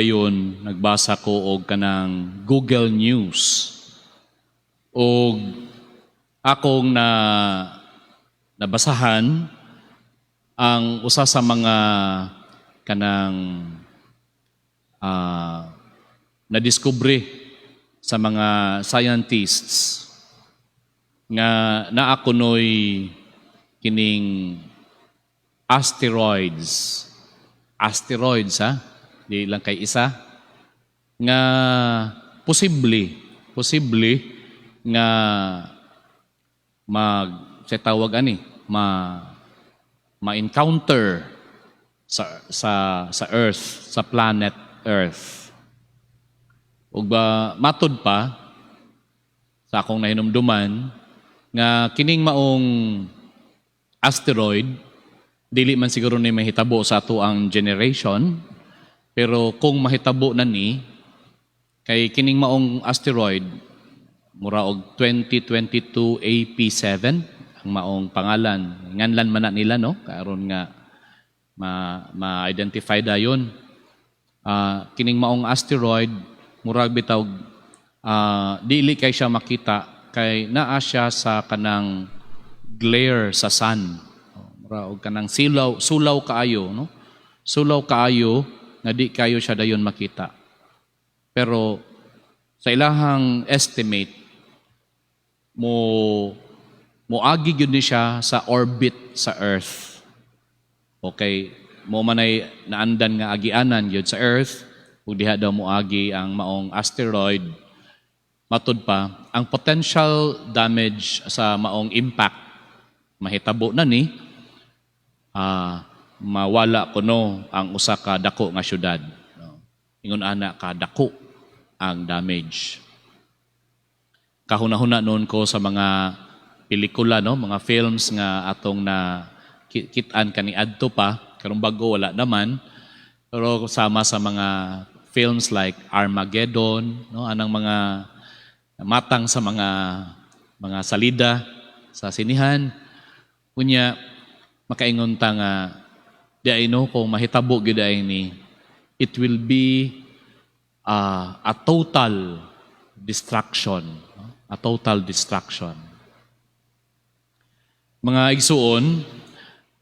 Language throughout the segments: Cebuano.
Ngayon, nagbasa ko og kanang Google News. Og akong na nabasahan ang usa sa mga kanang nadiskubre sa mga scientists nga naa kunoy kining asteroids. Asteroids, ha, di lang kay isa nga posible nga mag sa tawag ani ma ma-encounter sa Earth, sa planet Earth. Ug ba matud pa sa akong nahinumduman nga kining maong asteroid, dili man siguro ni mahitabo sa ato ang generation, pero kung mahitabo na ni, kay kining maong asteroid mura og 2022 AP7 ang maong pangalan. Nganlan man na nila, no, karon nga ma ma-identify dayon. Kining maong asteroid, murag bitaw dili kay siya makita kay naa siya sa kanang glare sa sun. Mura og kanang silaw, sulaw kaayo, no, sulaw kaayo nga di kayo siya dayon makita. Pero sa ilahang estimate, mo moagi gyud ni siya sa orbit sa Earth. Okay, mo manay naandan nga agianan gyud sa Earth ug diha daw moagi ang maong asteroid. Matud pa, ang potential damage sa maong impact, mahitabo na ni, mawala kuno ang usa ka dako nga syudad, no? Ingon ana ka dako ang damage. Kahuna-huna noon ko sa mga pelikula, no, mga films nga atong na kit-an kaniadto pa, karong bago wala naman. Pero sama sa mga films like Armageddon, no, anang mga matang sa mga salida sa sinihan. Unya makaingon ta nga diay, no, kung mahitabo gyud ay ni, it will be a total destruction, no? A total destruction. Mga igsuon,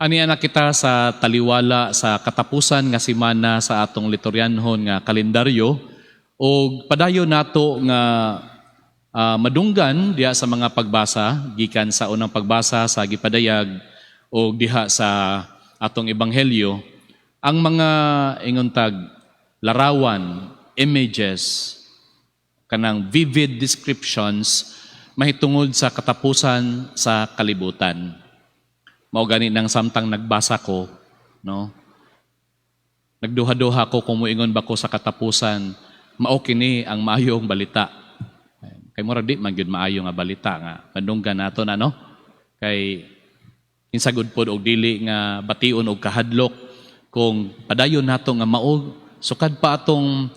ania na kita sa taliwala sa katapusan nga semana sa atong lituryanhon nga kalendaryo og padayon nato nga madunggan diha sa mga pagbasa gikan sa unang pagbasa sa gipadayag og diha sa atong ebanghelyo ang mga ingon tag larawan, images, kanang vivid descriptions mahitungod sa katapusan sa kalibutan. Mao gani nang samtang nagbasa ko, no, nagduha-duha ko kung muingon ba ko sa katapusan, mao kini ang maayong balita. Kay murag di man gyud maayo nga balita nga madunggan nato na, no? Kay kinsa gud pod og dili nga bation og kahadlok kung padayon nato nga mao sukad pa atong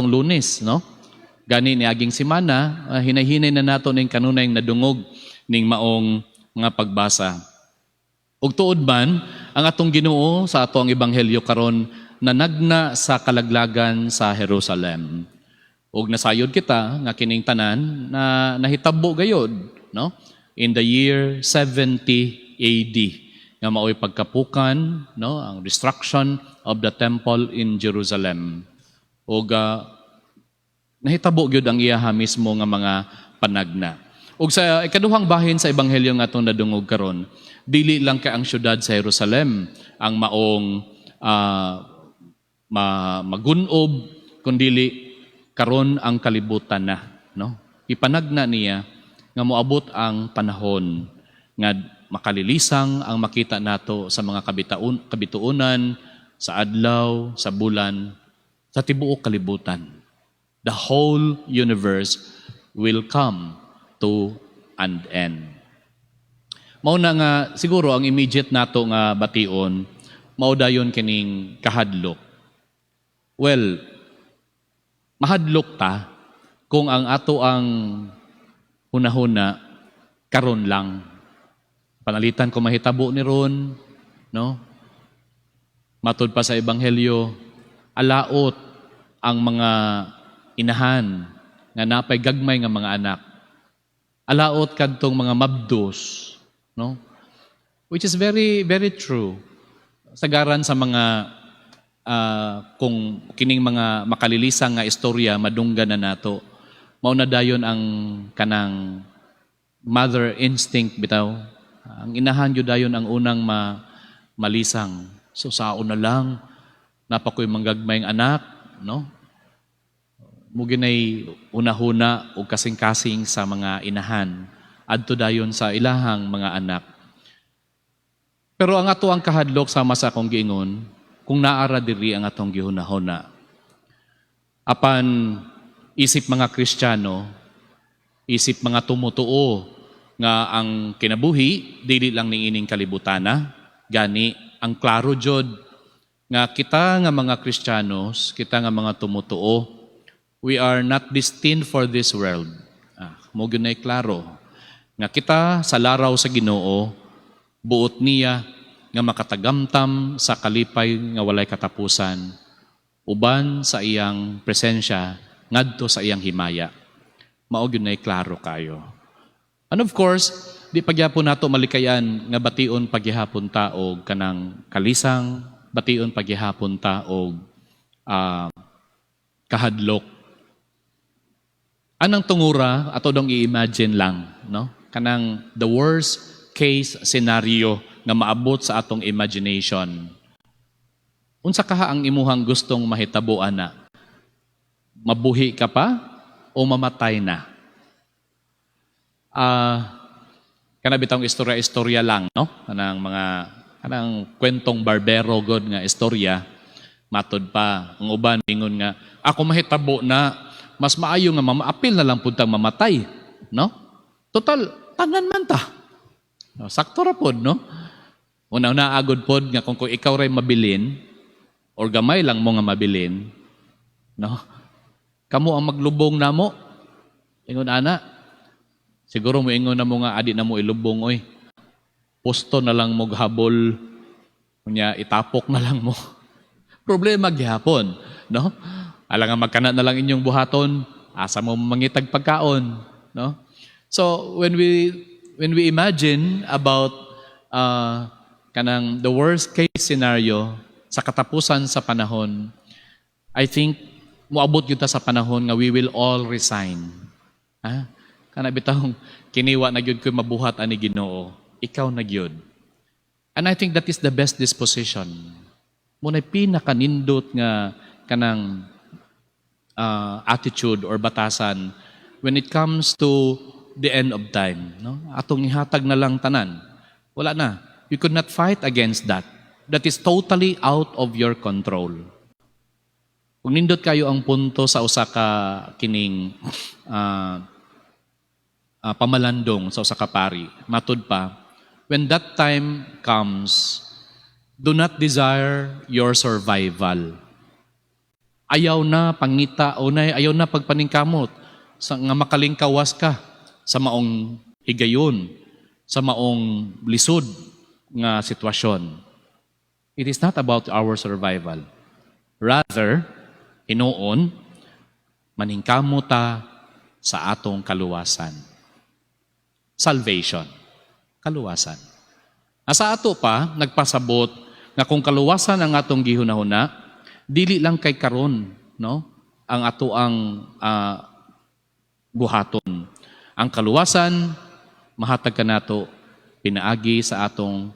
Lunes, no? Gani ni aging semana, hinay-hinay na nato ning kanunay nadungog ning maong mga pagbasa. Ug tuod man, ang atong Ginoo sa ato ang ebanghelyo karon nanagna sa kalaglagan sa Jerusalem. Ug nasayod kita nga kining tanan na nahitabo gayod, no, in the year 70 AD nga maoy pagkapukan, no, ang destruction of the temple in Jerusalem. Ug nahitabo gyud ang iyaha mismo nga mga panagna. Ug sa ikaduhang bahin sa ebanghelyo nga atong nadungog karon, dili lang kay ang syudad sa Jerusalem ang maong magunob, kundili karon ang kalibutan na, no? Ipanagna niya nga moabot ang panahon nga makalilisang ang makita nato sa mga kabituonan, sa adlaw, sa bulan, sa tibuok kalibutan. The whole universe will come to an end. Mao na nga siguro ang immediate nato nga bation mao dayon kining kahadlok. Well, mahadlok ta kung ang ato ang hunahuna karon lang. Panalitan ko mahitabo ni ron, no? Matud pa sa ebanghelyo, alaot Ang mga inahan nga napay gagmay nga mga anak, alaot kadtong mga mabdos, no? Which is very, very true. Sagaran sa mga kung kining mga makalilisang nga istorya madunggan na nato, mao na dayon ang kanang mother instinct bitaw. Ang inahan gyud dayon ang unang malisang. So saon na lang, naa pa ko'y manggagmayng anak, no? Mao ginay unahuna og kasing-kasing sa mga inahan adto dayon sa ilahang mga anak. Pero ang ato ang kahadlok, sama sa akong giingon, kung naara diri ang atong gihunahuna. Apan isip mga Kristiyano, isip mga tumutuo nga ang kinabuhi dili lang niining kalibutana, gani ang klaro jud nga kita nga mga Kristiyanos, kita nga mga tumutuo, we are not destined for this world. Mao gyud nay klaro nga kita sa laraw sa Ginoo, buot niya nga makatagamtam sa kalipay nga walay katapusan uban sa iyang presensya ngadto sa iyang himaya. Mao gyud nay klaro kayo. And of course, di pagyapon nato malikayan nga bation pagyahapon ta og kanang kalisang, bation pagyahapon ta og kahadlok. Anang tungura ato dong i-imagine lang, no? Kanang the worst case scenario nga maabot sa atong imagination. Unsa kaha ang imuhang gustong mahitabo ana? Mabuhi ka pa o mamatay na? Kana bitawng istorya-istorya lang, no? Kanang mga kanang kwentong barbero god nga istorya, matod pa ang uban ingon nga ako mahitabo na mas maayo nga mamaapil na lang pud tang mamatay, no? Total tanan man ta. No, sakto ra pod, no? Una-una agod pod nga kung ikaw ray mabilin or gamay lang mo nga mabilin, no? Kamo ang maglubong namo. Ingon ana. Siguro mo ingon na mo nga adi na mo ilubong, oy. Pusto na lang mo habol, unya itapok na lang mo. Problema gihapon, no? Alangan magkana na lang inyong buhaton, asa mo mangitag pagkaon, no? So when we imagine about kanang the worst case scenario sa katapusan sa panahon, I think moabot gyud ta sa panahon nga we will all resign. Ah, kana bitawng kini wa na gyud koy mabuhat ani, Ginoo. Ikaw na gyud. And I think that is the best disposition. Mao nay pinakanindot nga kanang attitude or batasan when it comes to the end of time, no? Atong ihatag na lang tanan. Wala na. You could not fight against that. That is totally out of your control. Kung nindot kayo ang punto sa usa ka kining pamalandong sa usa ka pari, matud pa, when that time comes, do not desire your survival. Ayaw na pangita o na ayaw na pagpaningkamot sa nga makalingkawas ka sa maong higayon, sa maong lisod nga sitwasyon. It is not about our survival. Rather, hinuon, maningkamot ta sa atong kaluwasan. Salvation. Kaluwasan. Asa ato pa, nagpasabot nga kung kaluwasan ang atong gihunahuna, dili lang kay karon, no? Ang ato ang buhaton. Ang kaluwasan mahatag kanato pinaagi sa atong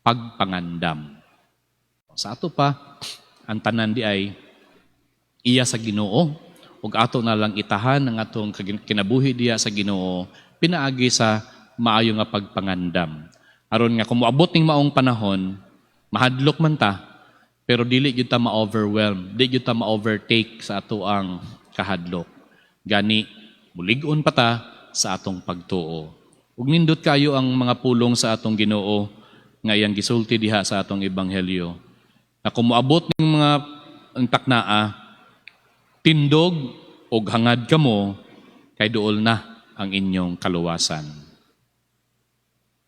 pagpangandam. Sa ato pa, ang tanan di ay iya sa Ginoo ug ato na lang itahan ang atong kinabuhi diya sa Ginoo pinaagi sa maayo nga pagpangandam. Aron nga kung moabot ning maong panahon, mahadlok man ta, pero dili gyud ta ma-overwhelm, di gyud ta ma-overtake sa ato ang kahadlok. Gani mulig-on pa ta sa atong pagtuo. Ug nindot kayo ang mga pulong sa atong Ginoo nga iyang gisulti diha sa atong ebanghelyo. Nga kung moabot ning mga ang taknaa, tindog og hangad kamo kay duol na ang inyong kaluwasan.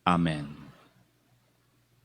Amen.